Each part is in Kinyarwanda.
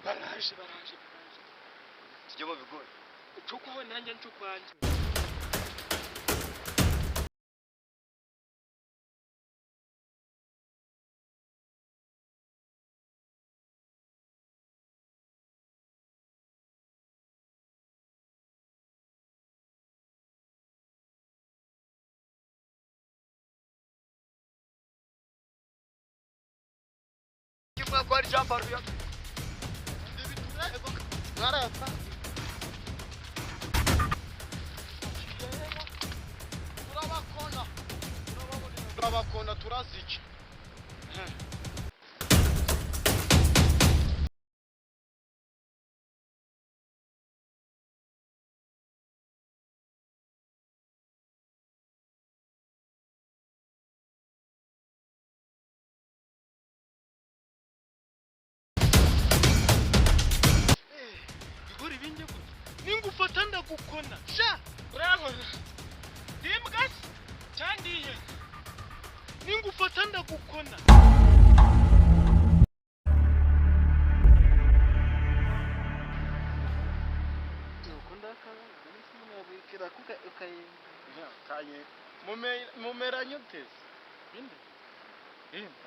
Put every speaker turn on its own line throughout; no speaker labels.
Baraje, baraje, baraje.
Tujye mu bigori.
Ucukwawe nanjye ncukwanjye.
Kimwe kwa Jean Paul.
Turabakona, turabakona, turazica.
Bigori binjye gutya ningufata ndagukona sha. Urabona ndimbwa se cyandiye? Ningufata ndagukona.
Kaye, mumeranye uteze?
Binde?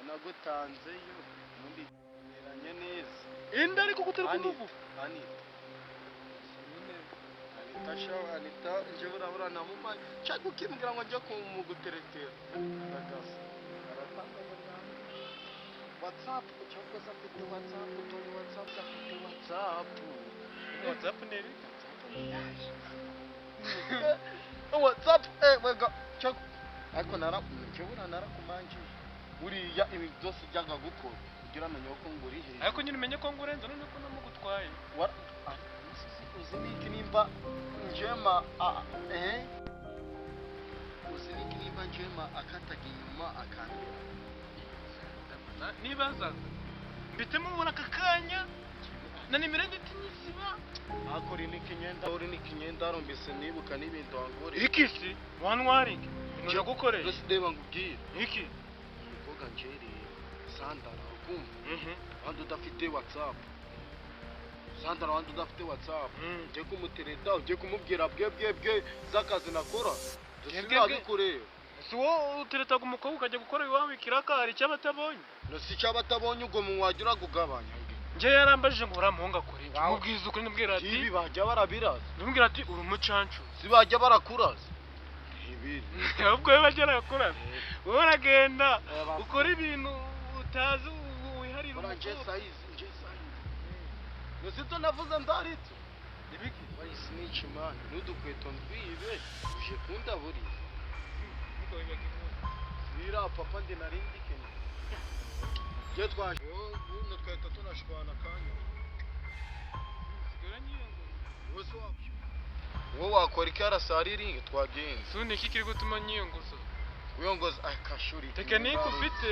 Nagutanzeyo ubundi meranye neza.
Inde ariko kutari
Anita,
kumuvuga?
Anita. Anita sha, Anita nje burabura namuma nshaka ukimbwira ngo njye kumuguteretera. Ndagasa. Aratanga muryango. WhatsApp, cyakoze afite WhatsApp, Tony WhatsApp afite WhatsApp.
WhatsApp neri?
WhatsApp, wega cyo ariko nara nje narakumanjije. Uriya ibi byose byanga gukora kugira amenye ko nguri hejuru.
Ariko nyine umenye ko ngurenze none ko namugutwaye.
Uzi niki nimba njema uzi niki nimba njema akataga inyuma akandura?
Nibazaga mbitemo ubona aka kanya na nimero ndetse nyisiba.
Akora n'ikinyenda uri n'ikinyenda rumbise nibuka n'ibintu wangore.
Iki si wantwaringe ibintu ndagukoreye.
Rwose ndeba ngubwire.
Iki?
Umukobwa njereye Sandara, ukumva wandi udafite WhatsApp, Sandara wandi udafite WhatsApp, ugiye kumutereta, ugiye kumubwira bwe bwe bwe z'akazi nakora.
Bwe, bwe,
Dusubira
bwe.
bikureba.
Si wowe uteretaga umukobwa ukajya gukora iwawe ikiraka hari icyo aba atabonye?
No si icyo aba atabonye, ubwo mu wagira kugabanya.
Njye yarambajije ngo uriya muhungu akora iki?
Wawe.
Mubwiza ukuri, ndamubwira ati
Ibi bajya barabiraza.
Ndamubwira ati uri umucancu.
Si bajya barakuraza ibi?
Ahubwo we bajya barakuraza, wowe uragenda ukora ibintu utazi wiharira
Ora nje
umukobwa.
Size nje size no navuze ndaritse.
Ibiki?
Wayisinici man n'udukweto ndwibe uje kundaburiza. Bira papa ndi narindi kenya je twaje ubu twahita tunashwana kanya. Wese wowe wakora iki arasariri twagenze.
Suni iki kiri gutuma nyiyongoza?
Wiyongoza akashuri.
Tekinike ufite,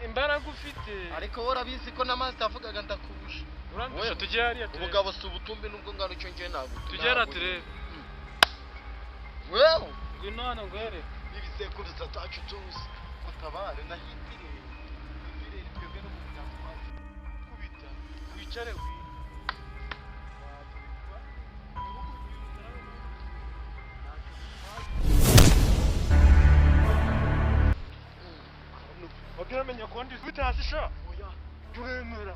imbaraga ufite.
Ariko wowe urabizi ko n'amazi avugaga ndakubusha.
Urandusha, tujye hariya turebe.
Ubugabo si ubutumbi nubwo ngano icyo ngiye ntabwo.
Tujye hariya turebe.
Wewe.
Ngwino hano ngwereke.
Ibisekuruza zacu tuzi utabare nahitirere itirere twebwe no mu muryango wacu.
Kubita wicare wi wagira amenya ko ndi kubita hasi sha. Turemera.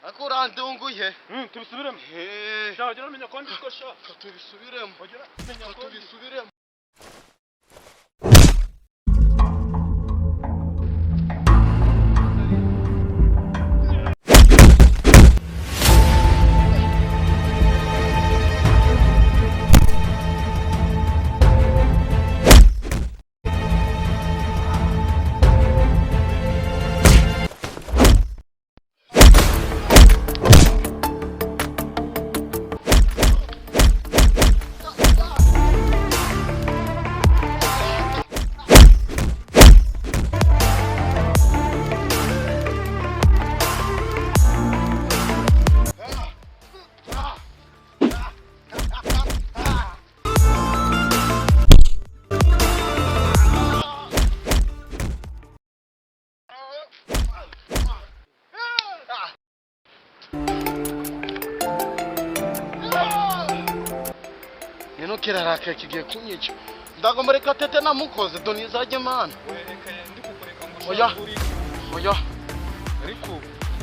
Ariko urandunguye.
Tubisubiremo.
Heee.
Sha, wagira amenya ko ndi ko sha.
Tubisubiremo.
Wagira amenya ko ndi.
Tubisubiremo. Nino kirarakaye kigiye kunyica. Ndagomba reka tete namukoze doni izajye mana.
Werekaye ndi kukureka ngo
Oya.
ushake uri
Oya,
ariko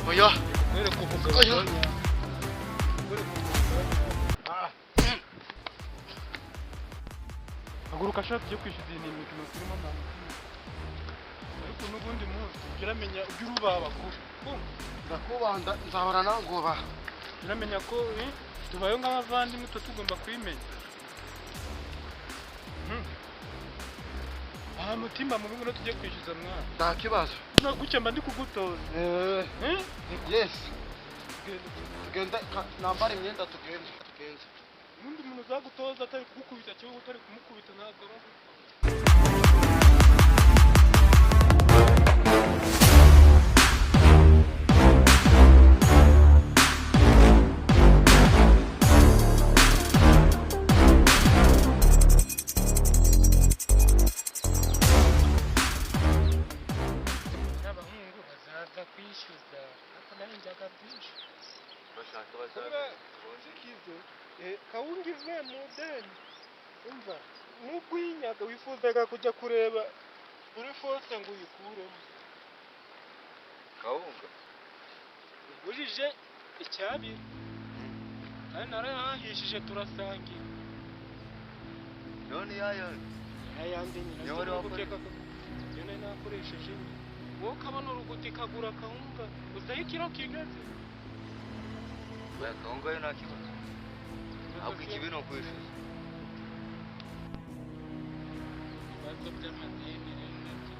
oya.
kwereka umugabo.
Oya.
Haguruka ashaka tujye kwishyuza iyi mikino turimo nta mutima. Ariko n'ubundi munsi ujya uramenya ujya urubaha abakuru. Kumva?
Ndakubanda nzahora nangubaha.
Ujya uramenya ko tubayeho nk'abavandimwe tuba tugomba kwimenya. Nta mutima mubi ngo tujye kwishyuza mwana.
Nta kibazo.
Gutya mba ndi kugutoza.
Eh,
Eh?
yes.
Genda.
Tugende nambare imyenda tugende. Tugende.
Ubundi umuntu uzagutoza atari kugukubita cyangwa utari kumukubita ntabwo aba agutoza. N'abahungu bazaza kwishyuza ariko nawe njyaga kwishyuza.
Bashaka bazaza.
Sikizo, kawunga ivuye mu deni. Umva, nubwo uyinyaga wifuzaga kujya kureba kuri fose ngo uyikuremo.
Kawunga.
Ugujije icyabiri kandi narayahahishije turasangira.
None yayo.
Ayandi nyina
Niyo wari wakoresheje?
gukeka ko iyo nari nakoresheje nyine. Wowe ukabona uruguti kagura kawunga uzaho ikiro kingana.
Oya kawunga yo nta kibazo. Ahubwo ikibi ni ukwishyuza.
Ibibazo by'amadeni rero nabyo.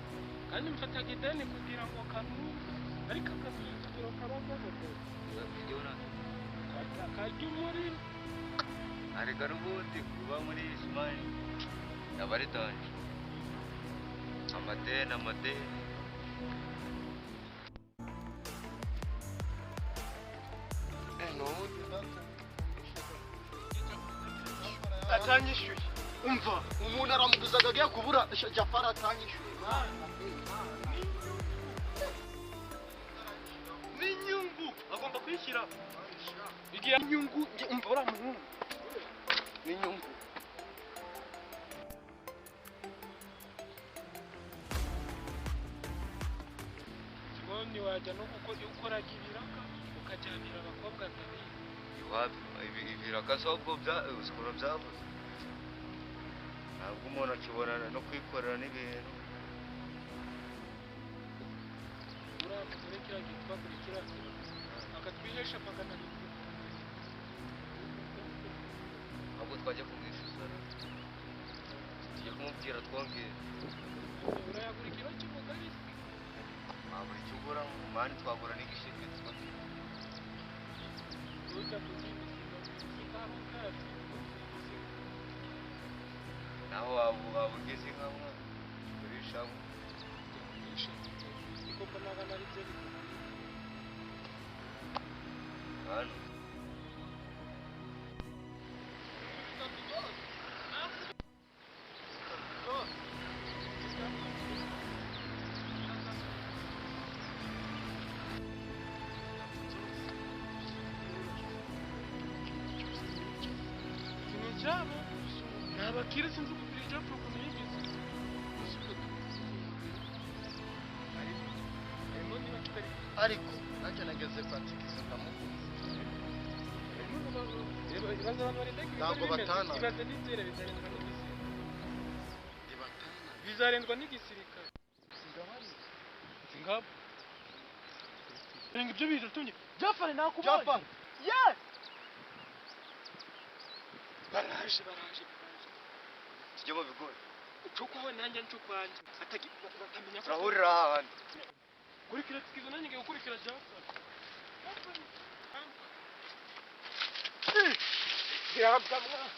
Kandi mfataga ideni kugira ngo kanunga ariko akasuzuguro karagahoze
Njyewe nta
karya umuriro.
Areka n'ubundi kuba muri Ismail aba ari danje. Amadeni amadeni.
Eh, no.
Atanyishyuye.
Umva, umuntu aramuguzaga agiye kubura Jafari atanyishyuye.
N'inyungu agomba kwishyira. Igihe inyungu umva uriya muhungu.
N'inyungu.
Ubundi wajya no gukora ukoraga ibiraka ukajyanira abakobwa ndabizi.
Iwapi ibiraka se ahubwo ukuntu byabuze. Ntabwo umuntu akibonana no kwikorera n'ibintu.
Uriya mugore kiriya gitwa kuri kiriya kintu akatwihesha 700.
Ahubwo twajya kumwishyuza. Tujya kumubwira twongere.
Urayagura ikiro cy'ubugari se?
Wabura icyo ugura mani twagura n'igisheke two.
Ujya kuzimisiga hari ubwatsi kuzimisiga.
Naho waba ugeze inka mwa urishamo.
Ujya kurisha niko mbona abana ari byo bikubwira.
Hano.
Iki ni icyabo ni abakire sinzi uko ibyapfa ukuntu yigize. Harimo niba kitari
Ariko nanjye nageze kwa Tsikizo ndamuguza.
Ibaze abantu barindaga
Ntabwo
ibigori bimeze.
batana.
Ibaze n'ibyera bizarindwa n'igisirikare.
Ibatana.
Bizarindwa n'igisirikare. Singabo. Renga ibyo biza tumye. Jafari nakubonye.
Jafari.
Yes. Baraje baraje baraje.
Tujye mu bigori.
Ucukwawe nanjye ncukwanjye. Atagi batamenya ko
Turahurira hahandi.
Kurikira Tsikizo nanjye ngiye gukurikira Jafari. Jafari. Birabwa mwana.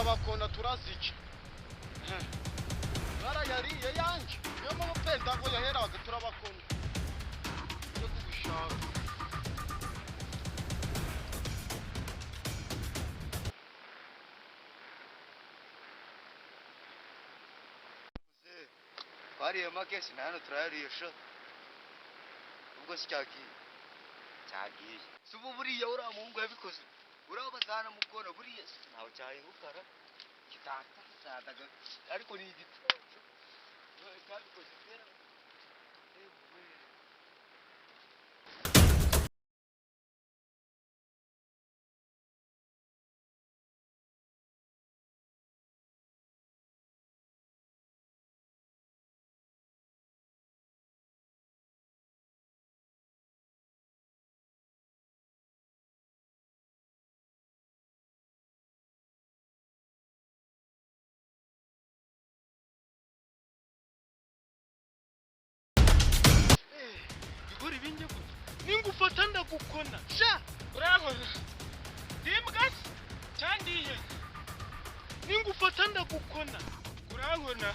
Turabakona, turazica. Barayariye yanje, niyo mpamvu Pentago yaheraga. Turabakona yo kugushaka.
Twariye make, si na hano turayariye sha. Ubwo si cyagiye, cyagiye si ubu. Buriya uriya muhungu yabikoze, uriya bazana mukona, buriya ntawe cyahingukara kitatataga, ariko ni igicucu cyabikoze kera. Ewe.
Ibigori binjye gutya, ningufata ndagukona sha. Urabona ndimbwa se cyandiye? Ningufata ndagukona, urabona.